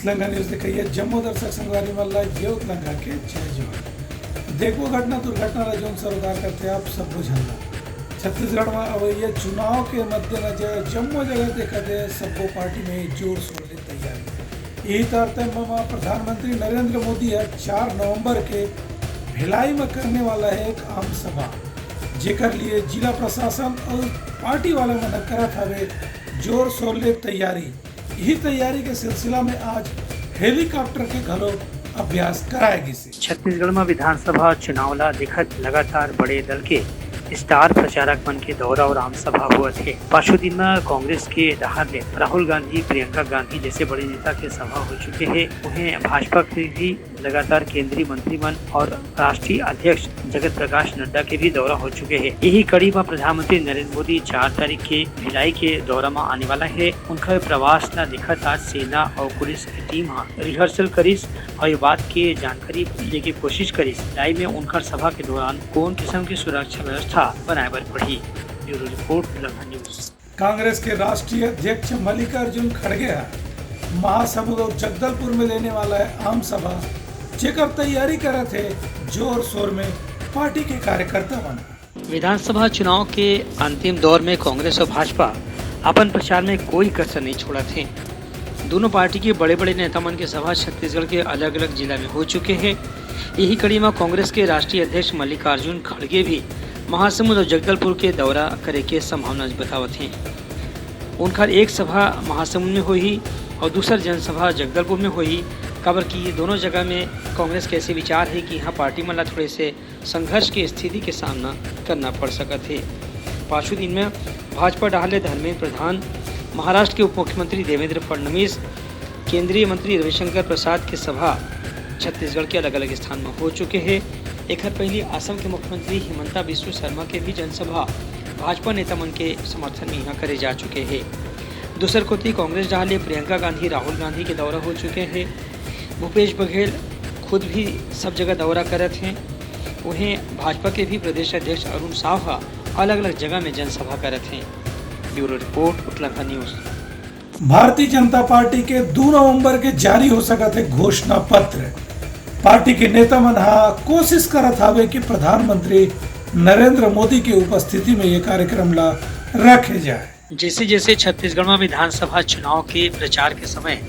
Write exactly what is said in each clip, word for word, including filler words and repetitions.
उतलंघा news देखइया जम्मो दर्शक संगवारी मन ला ये उतलंघा के जय जोहार। देखो घटना दुर्घटना ला जौन सरोकार करथे आप सबो झन ला। छत्तीसगढ़ में अवइया चुनाव के मद्देनजर जम्मो जगह देखा जाए सब्बो पार्टी में जोर शोर ले तैयारी। यही तारतम्य में प्रधानमंत्री नरेंद्र मोदी ह चार नवंबर के भिलाई में करने वाला है एक आम सभा, जेकर लिए जिला प्रशासन और पार्टी वाला मन ह करत हवे जोर शोर ले तैयारी। यही तैयारी के सिलसिला में आज हेलीकॉप्टर के घलो अभ्यास कराए गिस। छत्तीसगढ़ में विधानसभा चुनाव ला देखत लगातार बड़े दल के स्टार प्रचारक मन के दौरा और आम सभा होवत हे। पाछू दिन में कांग्रेस के डहार ले राहुल गांधी, प्रियंका गांधी जैसे बड़े नेता के सभा हो चुके हे। उहें भाजपा के भी लगातार केंद्रीय मंत्री मन और राष्ट्रीय अध्यक्ष जगत प्रकाश नड्डा के भी दौरा हो चुके हे। यही कड़ी में प्रधानमंत्री नरेंद्र मोदी चार तारीख के भिलाई के दौरा में आने वाला हे। उनकर प्रवास ला देखत आज सेना और पुलिस की टीम ह रिहर्सल करिस और ये बात के जानकारी लेके कोशिश करिस भिलाई में उनकर सभा के दौरान कौन किस्म की सुरक्षा व्यवस्था बनाए बर पड़ही। ब्यूरो रिपोर्ट, उतलंघा न्यूज। कांग्रेस के राष्ट्रीय अध्यक्ष मल्लिकार्जुन खड़गे ह महासमुंद और जगदलपुर में लेने वाला है आम सभा, जेकर तैयारी करत हे जोर शोर में पार्टी के कार्यकर्ता मन। विधानसभा चुनाव के अंतिम दौर में कांग्रेस और भाजपा अपन प्रचार में कोई कसर नहीं छोड़त हे। दोनों पार्टी के बड़े-बड़े नेता मन के सभा छत्तीसगढ़ के अलग-अलग जिला में हो चुके हे। यही कड़ी में कांग्रेस के राष्ट्रीय अध्यक्ष मल्लिकार्जुन खड़गे भी महासमुंद और जगदलपुर के दौरा करे के संभावना बतावत हे। उनकर एक सभा महासमुंद में होही और दूसर जनसभा जगदलपुर में होही, काबर कि ये दोनों जगह में कांग्रेस के ऐसे विचार हे कि यहाँ पार्टी मन ला थोड़े से संघर्ष के स्थिति के सामना करना पड़ सकत हे। पाछू दिन में भाजपा डहार ले धर्मेंद्र प्रधान, महाराष्ट्र के उप मुख्यमंत्री देवेंद्र फडणवीस, केंद्रीय मंत्री रविशंकर प्रसाद के सभा छत्तीसगढ़ के अलग-अलग स्थान में हो चुके हे। एखर पहिली असम के मुख्यमंत्री हिमंता बिस्व शर्मा के भी जनसभा भाजपा नेता मन के समर्थन में यहाँ करे जा चुके हे। दूसर कोति कांग्रेस डहार ले प्रियंका गांधी, राहुल गांधी के दौरा हो चुके हे। भूपेश बघेल खुद भी सब जगह दौरा करत हे। उहें भाजपा के भी प्रदेश अध्यक्ष अरुण साव ह अलग-अलग जगह में जनसभा करत हे। ब्यूरो रिपोर्ट, उतलंघा न्यूज। भारतीय जनता पार्टी के दू नवंबर के जारी हो सकत हे घोषणा पत्र। पार्टी के नेता मन ह कोशिश करत हावे कि प्रधानमंत्री नरेंद्र मोदी के उपस्थिति में ये कार्यक्रम ला रखे जाए। जैसे जैसे छत्तीसगढ़ में विधानसभा चुनाव के प्रचार के समय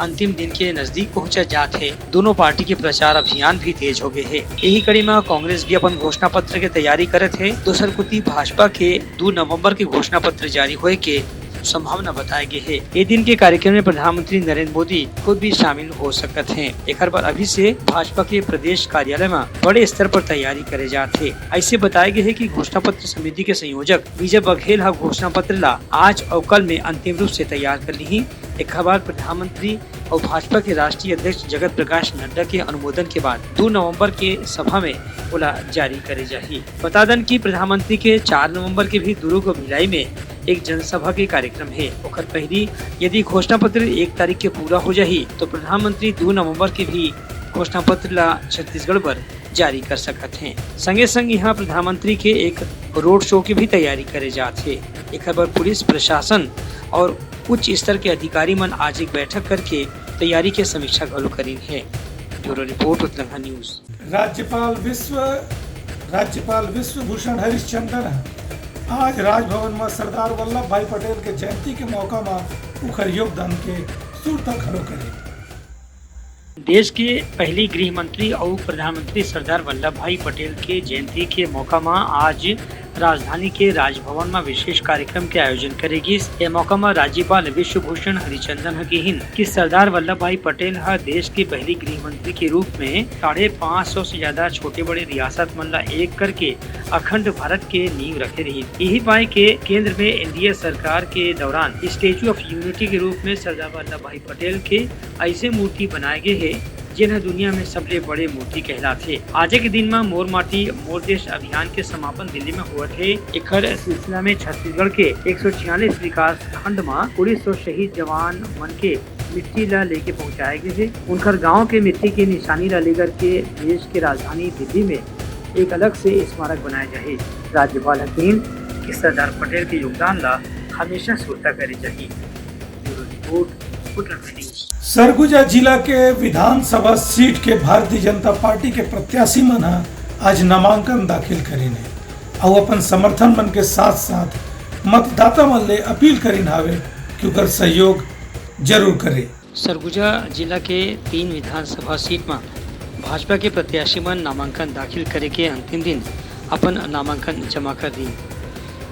अंतिम दिन के नजदीक पहुंचा जात हे, दोनों पार्टी के प्रचार अभियान भी तेज हो गए हे। यही कड़ी में कांग्रेस भी अपन घोषणा पत्र के तैयारी करत हे। दूसर कुति भाजपा के दू नवंबर के घोषणा पत्र जारी होए के संभावना बताए गए हे। ये दिन के कार्यक्रम में प्रधानमंत्री नरेंद्र मोदी खुद भी शामिल हो सकत हे। एकर बर अभी से भाजपा के प्रदेश कार्यालय में बड़े स्तर पर तैयारी करे जात हे। ऐसे बताए गए हे कि घोषणा पत्र समिति के संयोजक विजय बघेल ह घोषणा पत्र ला आज और कल में अंतिम रूप से तैयार कर लीही। एकर बाद प्रधानमंत्री और भाजपा के राष्ट्रीय अध्यक्ष जगत प्रकाश नड्डा के अनुमोदन के बाद दू नवंबर के सभा में ओला जारी करे जाही। बता दन कि प्रधानमंत्री के चार नवंबर के भी दुर्ग और भिलाई में एक जनसभा के कार्यक्रम हे। ओकर पहली यदि घोषणा पत्र एक तारीख के पूरा हो जाही, तो प्रधानमंत्री दू नवंबर के भी घोषणा पत्र ला छत्तीसगढ़ बर जारी कर सकत हे। संगे संग यहाँ प्रधानमंत्री के एक रोड शो के भी तैयारी करे जात हे। एकर बर पुलिस प्रशासन और उच्च स्तर के अधिकारी मन आज एक बैठक करके तैयारी के समीक्षा घलो करीन हे। ब्यूरो रिपोर्ट, उतलंघा न्यूज। राज्यपाल विश्व राज्यपाल विश्वभूषण हरिश्चंदन ह आज राजभवन म सरदार वल्लभ भाई पटेल के जयंती के मौका म उखर योगदान के सुरता घलो करे। देश के पहली गृह मंत्री अउ प्रधानमंत्री सरदार वल्लभ भाई पटेल के जयंती के मौका म आज राजधानी के राजभवन म विशेष कार्यक्रम के आयोजन करे गिस। ए मौका म राज्यपाल विश्वभूषण हरिचंदन ह किहिन कि सरदार वल्लभ भाई पटेल ह देश के पहली गृह मंत्री के रूप में साढ़े पाँच सौ से ज्यादा छोटे बड़े रियासत मन ला एक करके अखंड भारत के नींव रखे रहिन। यही पाए के केंद्र में एनडीए सरकार के दौरान स्टैच्यू ऑफ यूनिटी के रूप में सरदार वल्लभ भाई पटेल के ऐसे मूर्ति बनाए गए हे, जेन ह दुनिया में सबले बड़े मूर्ति कहलाथे। आजे के दिन म मोर माटी मोर देश अभियान के समापन दिल्ली में होवत हे। एखर सिलसिला में छत्तीसगढ़ के एक सौ छियालीस विकास खंड म उन्नीस सौ शहीद जवान मन के मिट्टी ला लेके पहुंचाए गए हे। उनकर गांव के मिट्टी के निशानी ला लेकर के देश के राजधानी दिल्ली में एक अलग से स्मारक बनाए जाही। राज्यपाल ह किहिन कि सरदार पटेल के योगदान ला हमेशा सुरता करे जाही। ब्यूरो रिपोर्ट, सरगुजा जिला के विधानसभा सीट के भारतीय जनता पार्टी के प्रत्याशी मन ह आज नामांकन दाखिल करिन हे अउ अपन समर्थन मन के साथ-साथ मतदाता मन ले अपील करिन हावे कि ओकर सहयोग जरूर करे। सरगुजा जिला के तीन विधानसभा सीट म भाजपा के प्रत्याशी मन नामांकन दाखिल करे के अंतिम दिन अपन नामांकन जमा कर दीन।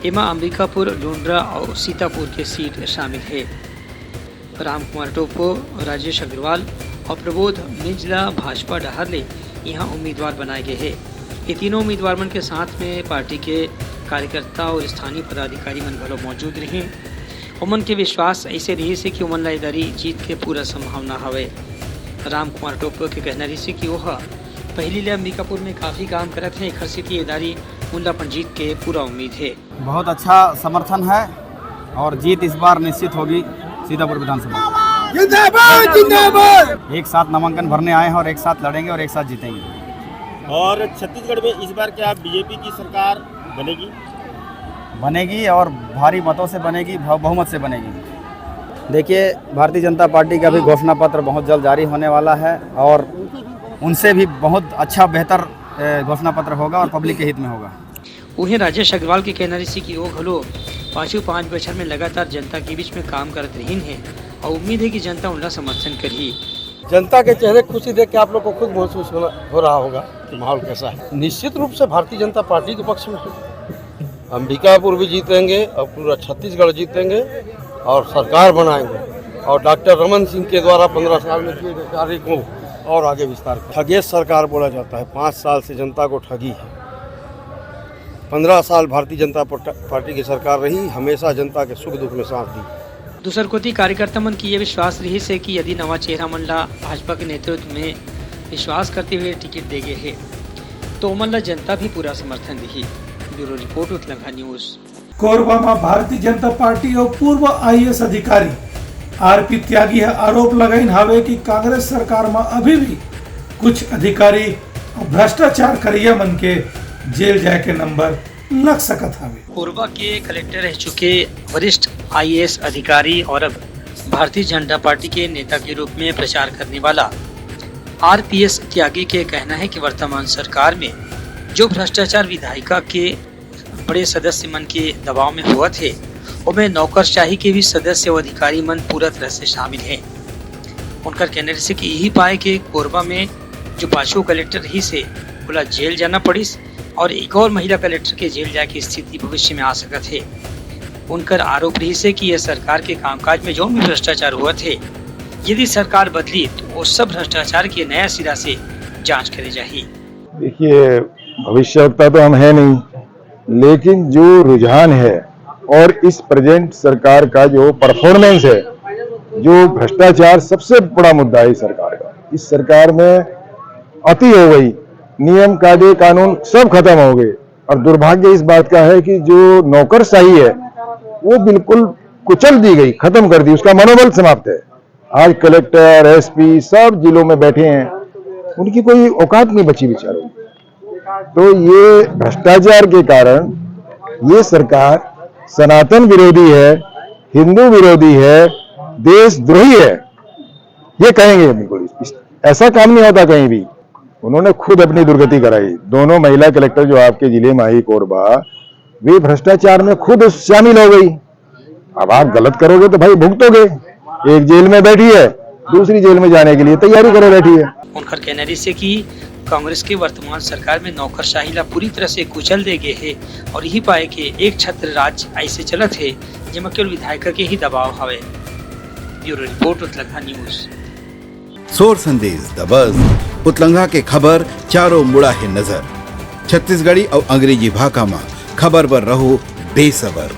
एमा अंबिकापुर, लुंड्रा अउ सीतापुर के सीट शामिल हे। रामकुमार टोप्पो, राजेश अग्रवाल अउ प्रबोध मिंज ला भाजपा डहार ले इहां उम्मीदवार बनाए गे हे। ये तीनों उम्मीदवार मन के साथ में पार्टी के कार्यकर्ता अउ स्थानीय पदाधिकारी मन घलो मौजूद रिहिन। ओमन के विश्वास अइसे रिहिस हे कि ओमन ला ए दारी जीत के पूरा संभावना हवय। रामकुमार टोप्पो के कहना रिहिस हे कि ओह पहिली ले अंबिकापुर में काफी काम करत हे, एखर सेती ए दारी उन ला अपन जीत के पूरा उम्मीद हे। बहुत अच्छा समर्थन है और जीत इस बार निश्चित होगी सीतापुर विधानसभा। जिंदाबाद, जिंदाबाद। एक साथ नामांकन भरने आए हैं और एक साथ लड़ेंगे और एक साथ जीतेंगे। और छत्तीसगढ़ में इस बार क्या बीजेपी की सरकार बनेगी? बनेगी और भारी मतों से बनेगी, बहु-, बहुमत से बनेगी। देखिए, भारतीय जनता पार्टी का भी घोषणा पत्र बहुत जल्द जारी होने वाला है और उनसे भी बहुत अच्छा, बेहतर, ए, घोषणा पत्र होगा और पब्लिक के हित में होगा। उहें, राजेश अग्रवाल के कहना रिहिस कि वो घलो पाछू पांच बछर में लगातार जनता के बीच में काम करत रहिन हे अउ उम्मीद हे कि जनता उनला समर्थन करही। जनता के चेहरे की खुशी देख के आप लोग को खुद महसूस होना, हो रहा होगा कि माहौल कैसा है। निश्चित रूप से भारतीय जनता पार्टी के पक्ष में है। अंबिकापुर भी जीतेंगे और पूरा छत्तीसगढ़ जीतेंगे और सरकार बनाएंगे और डॉक्टर रमन सिंह के द्वारा पन्द्रह साल में किए गए कार्य को और आगे विस्तार कर। ठगेश सरकार बोला जाता है, पाँच साल से जनता को ठगी है। पन्द्रह साल भारतीय जनता पट-, पार्टी की सरकार रही, हमेशा जनता के सुख दुख में साथ दी। दूसर कोति कार्यकर्ता मन के ये विश्वास रिहिस हे कि यदि नवा चेहरा मन ला भाजपा के नेतृत्व में विश्वास करते हुए टिकट दे गे हे, तो ओमन ला जनता भी पूरा समर्थन दिही। ब्यूरो रिपोर्ट, उतलंघा न्यूज। कोरबा म भारतीय जनता पार्टी अउ पूर्व आईएएस अधिकारी आरपी त्यागी ह आरोप लगाइन हावे कि कांग्रेस सरकार म अभी भी कुछ अधिकारी अउ भ्रष्टाचार करइया मन के जेल जाए के नंबर लग सकत हावे। कोरबा के कलेक्टर रह चुके वरिष्ठ आईएएस अधिकारी और अब भारतीय जनता पार्टी के नेता के रूप में प्रचार करने वाला आरपीएस त्यागी के कहना है कि वर्तमान सरकार में जो भ्रष्टाचार विधायिका के बड़े सदस्य मन के दबाव में होवत हे, ओमे नौकरशाही के भी सदस्य अउ अधिकारी मन पूरा तरह से शामिल हे। उनकर कहना रिहिस कि यही पाए के कोरबा में जो पाछू कलेक्टर रिहिस हे, ओला जेल जाना पड़िस और एक और महिला कलेक्टर के जेल जाए के स्थिति भविष्य में आ सकत हे। उनकर आरोप रिहिस हे कि यह सरकार के कामकाज में जौन भी भ्रष्टाचार होवत हे, यदि सरकार बदली, तो वो सब भ्रष्टाचार के नया सिरा से जांच करे जाही। देखिए, भविष्यवक्ता तो हम हैं नहीं, लेकिन जो रुझान है और इस प्रेजेंट सरकार का जो परफॉर्मेंस है, जो भ्रष्टाचार सबसे बड़ा मुद्दा है इस सरकार का। इस सरकार में अति हो गई, नियम, कायदे, कानून सब खत्म हो गए। और दुर्भाग्य इस बात का है कि जो नौकरशाही है, वो बिल्कुल कुचल दी गई, खत्म कर दी, उसका मनोबल समाप्त है। आज कलेक्टर, एसपी सब जिलों में बैठे हैं, उनकी कोई औकात नहीं बची बेचारों की। तो ये भ्रष्टाचार के कारण ये सरकार सनातन विरोधी है, हिंदू विरोधी है, देशद्रोही है, ये कहेंगे बिल्कुल। इस, ऐसा काम नहीं होता कहीं भी। उन्होंने खुद अपनी दुर्गति कराई। दोनों महिला कलेक्टर जो आपके जिले में आई कोरबा, वे भ्रष्टाचार में खुद शामिल हो गई। अब आप गलत करोगे तो भाई भुगतोगे, एक जेल में बैठी है, दूसरी जेल में जाने के लिए तैयारी करे बैठी है। उनकर कहना रिहिस हे कि कांग्रेस के वर्तमान सरकार में नौकरशाही ला पूरी तरह से कुचल दे गे हे और यही पाए के एक छत्र राज ऐसे चलत हे, जेमा केवल विधायक के ही दबाव हवे। ब्यूरो रिपोर्ट, उतलंघा न्यूज। सोर संदेश दबस, उतलंघा के खबर चारों मुड़ा हे नजर। छत्तीसगढ़ी अउ अंग्रेजी भाखा म खबर बर रहो बेसबर।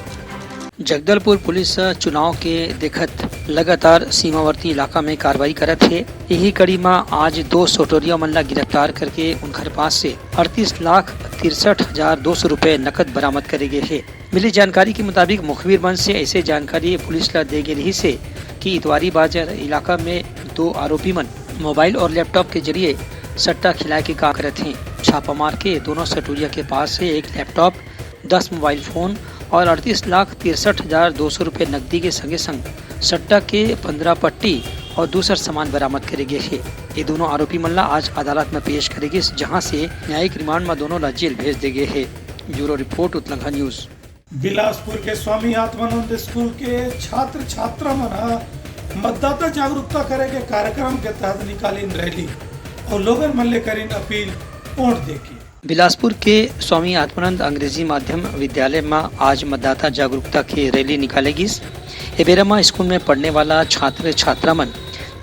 जगदलपुर पुलिस ह चुनाव के देखत लगातार सीमावर्ती इलाका में कार्रवाई करत हे। यही कड़ी म आज दो सटोरिया मन ला गिरफ्तार करके उनकर पास से अड़तीस लाख तिरसठ हजार दो सौ रुपए नकद बरामद करे गे हे। मिली जानकारी के मुताबिक मुखबिर मन से ऐसे जानकारी पुलिस ला दे गे रिहिस हे कि इतवारी बाजार इलाका में दो आरोपी मन मोबाइल और लैपटॉप के जरिए सट्टा खिलाए के काम करत हें। छापा मार के दोनों सटोरिया के पास से एक लैपटॉप, दस मोबाइल फोन और अड़तीस लाख तिरसठ हजार दो सौ रुपए नकदी के संगे संग सट्टा के पंद्रह पट्टी और दूसर सामान बरामद करे गे हे। ये दोनों आरोपी मन ला आज अदालत में पेश करे गिस, जहां से न्यायिक रिमांड में दोनों ला जेल भेज दे गे हे। ब्यूरो रिपोर्ट, उतलंघा न्यूज। बिलासपुर के स्वामी आत्मानंद स्कूल के छात्र छात्रा मन ह मतदाता जागरूकता करे के कार्यक्रम के तहत निकालिन रैली और लोगन मन ले करिन अपील वोट दे के। बिलासपुर के स्वामी आत्मानंद अंग्रेजी माध्यम विद्यालय म आज मतदाता जागरूकता के रैली निकाले गिस। ए बेरा म स्कूल में पढ़ने वाला छात्र छात्रा मन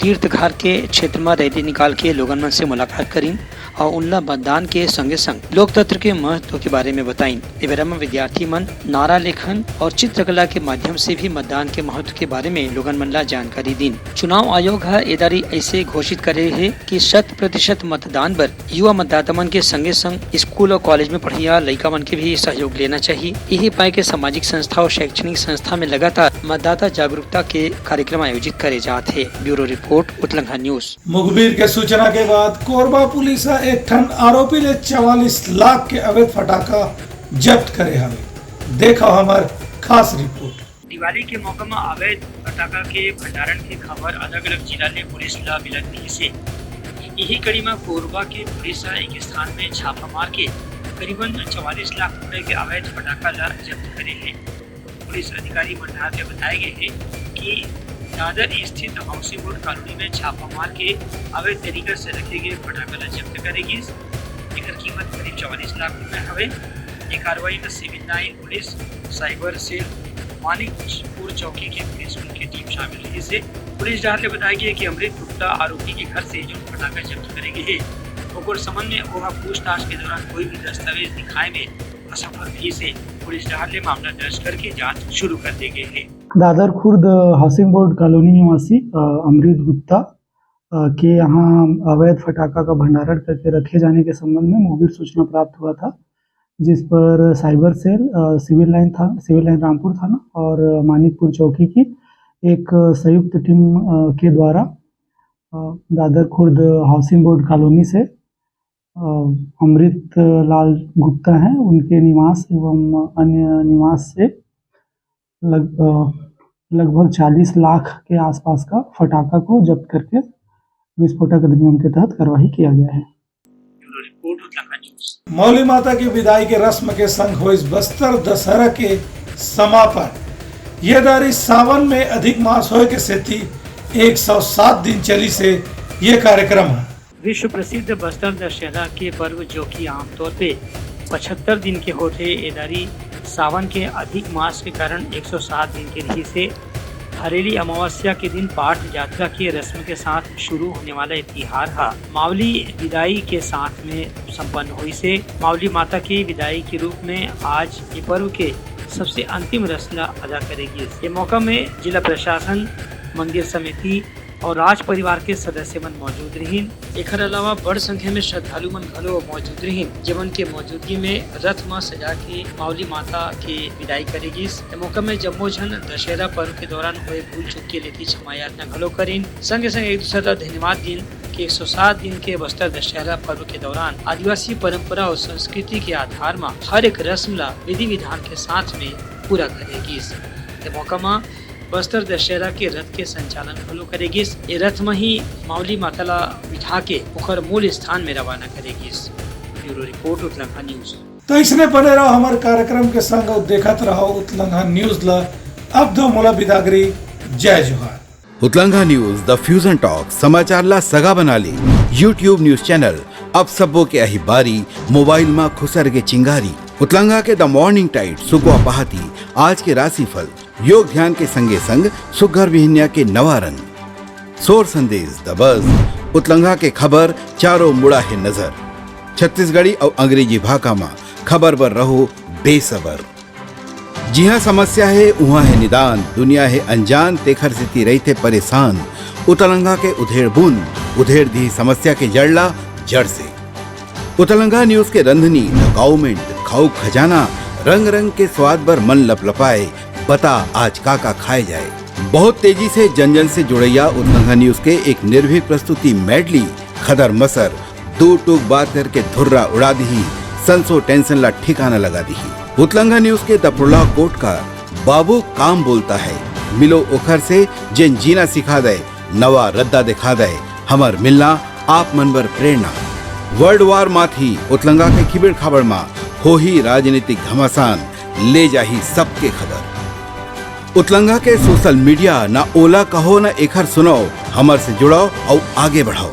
तीर्थघाट के क्षेत्र म रैली निकाल के लोगन मन से मुलाकात करिन और उनला मतदान के संगे संग लोकतंत्र के महत्व के बारे में बताइन। ए बेरा म विद्यार्थी मन नारा लेखन और चित्रकला के माध्यम से भी मतदान के महत्व के बारे में लोगन मन ला जानकारी दीन। चुनाव आयोग ह ए दारी ऐसे घोषित करे हे कि शत प्रतिशत मतदान बर युवा मतदाता मन के संगे संग स्कूल और कॉलेज में पढ़इया लइका मन के भी सहयोग लेना चाहिए। यही पाए के सामाजिक संस्था और शैक्षणिक संस्था में लगातार मतदाता जागरूकता के कार्यक्रम आयोजित करे जात हे। ब्यूरो रिपोर्ट, उतलंघा न्यूज। मुखबिर के सूचना के बाद कोरबा पुलिस ह एक ठन आरोपी ले चवालीस लाख के अवैध फटाका जब्त करे हवे। देखो हमर खास रिपोर्ट। दिवाली के मौका म अवैध फटाका के भंडारण के खबर अलग-अलग जिला ले पुलिस ला मिलत रिहिस हे। इही कड़ी म कोरबा के पुलिस ह एक स्थान में छापा मार के करीबन चवालीस लाख रुपए के अवैध फटाका ला जब्त करे हे। पुलिस अधिकारी मन डहार ले बताए गए हे कि दादर स्थित हाउसिंग बोर्ड कॉलोनी में छापा मार के अवैध तरीका से रखे गए फटाका ला जब्त करे गिस। एकर कीमत करीब चवालीस लाख रुपए हवे। ये कार्रवाई में civil line police, cyber cell, Manikpur चौकी के पुलिस मन के टीम शामिल रहिस हे। पुलिस डहार ले बताया गया कि अमृत गुप्ता आरोपी के घर से जो फटाका जब्त करे गए हे, ओकर संबंध में ओहा पूछताछ के दौरान कोई भी दस्तावेज दिखाए में असफल रहिस हे। पुलिस डहार ले मामला दर्ज करके जांच शुरू कर दे गए हे। दादर खुर्द हाउसिंग बोर्ड कॉलोनी निवासी, अ, अमृत गुप्ता, अ, के यहाँ अवैध फटाका का भंडारण करके रखे जाने के संबंध में मुखबिर सूचना प्राप्त हुआ था, जिस पर साइबर सेल, अ, सिविल लाइन था, सिविल लाइन रामपुर थाना और मानिकपुर चौकी की एक संयुक्त टीम, अ, के द्वारा, अ, दादर खुर्द हाउसिंग बोर्ड कॉलोनी से, अ, अमृत लाल गुप्ता हैं, उनके निवास एवं अन्य निवास से लग-, अ, लगभग चालीस लाख के आसपास का फटाका को जब्त करके विस्फोटक अधिनियम के तहत कार्रवाई किया गया है। ब्यूरो रिपोर्ट, उतलाखंड न्यूज। मौली माता की विदाई के रस्म के संग होइस बस्तर दशहरा के समापन। ये दारी सावन में अधिक मास होए के सेती एक सौ सात दिन चलिस हे ये कार्यक्रम ह। विश्व प्रसिद्ध बस्तर दशहरा के पर्व, जो कि आमतौर पे पचहत्तर दिन के होथे, ए दारी सावन के अधिक मास के कारण एक सौ सात दिन के रिहिस हे। हरेली अमावस्या के दिन पाठ यात्रा के रस्म के साथ शुरू होने वाला ये तिहार ह मावली विदाई के साथ में संपन्न होइस हे। मावली माता के विदाई के रूप में आज ये पर्व के सबसे अंतिम रस्म ला अदा करे गिस। ये मौका में जिला प्रशासन, मंदिर समिति और राज परिवार के सदस्य मन मौजूद रहिन। एखर अलावा बड़ संख्या में श्रद्धालु मन घलो मौजूद रहिन, जेमन के मौजूदगी में रथ म सजा के मावली माता के विदाई करे गिस। ए मौका में जम्मो झन दशहरा पर्व के दौरान होए भूल चूक के लेती क्षमा याचना घलो करिन। संगे संग एक दूसर ला धन्यवाद दिन कि एक सौ सात दिन के बस्तर दशहरा पर्व के दौरान आदिवासी परंपरा और संस्कृति के आधार म हर एक रस्म ला विधि विधान के साथ में पूरा करे गिस। ए मौका म बस्तर दशहरा के रथ के संचालन घलो करे गिस। ए रथ म ही मावली माता ला बिठा के ओखर मूल स्थान में रवाना करे गिस। ब्यूरो रिपोर्ट, उतलाखंड न्यूज। तो इसने बने रहो हमारे कार्यक्रम के संग और देखत रहो उतलंघा न्यूज ला। अब दो मोला बिदागरी, जय जोहार। उतलंघा न्यूज, द फ्यूजन टॉक, समाचार ला सगा बना ली। YouTube न्यूज चैनल अब सबो के अही बारी, मोबाइल मा खुसर के चिंगारी। उतलंघा के द मॉर्निंग टाइट, सुगवा पहाती, आज के राशिफल, योग ध्यान के संगे संग सुग्घर बिहनिया के नवा रंग। सोर संदेश, द बज, उतलंघा के खबर, चारों मुड़ा हे नजर। छत्तीसगढ़ी अउ अंग्रेजी भाखा मा खबर बर रहो बेसबर। जिहाँ समस्या हे, उहाँ हे निदान, दुनिया हे अनजान, तेखर सेती रहिथे परेशान। उतलंघा के उधेड़ बुन, उधेड़ दिही समस्या के जड़ ला जड़ से। उतलंघा न्यूज के रंधनी, द काउमेंट, खाऊ खजाना, रंग रंग के स्वाद बर मन लपलपाए, बता आज का का खाए जाए। बहुत तेजी से जन जन से जुड़ैया उतलंघा न्यूज के एक निर्भीक प्रस्तुति मेडली, खदर मसर, दू टूक बात करके धुर्रा उड़ा दिही, संसो टेंशन ला ठिकाना लगा दिही। उतलंगा न्यूज के दपरोला कोट का बाबू काम बोलता है। मिलो ओखर से, जेन जीना सिखा दे, नवा रद्दा दिखा दे। हमर मिलना आप मन बर प्रेरणा। वर्ल्ड वार माथी उतलंगा के खिबेड़ खाबड़ मा होही राजनीतिक घमासान, ले जाही सबके खबर। उतलंगा के सोशल मीडिया ना ओला कहो ना एखर सुनाओ, हमर से जुड़ाओ अउ आगे बढ़ाओ।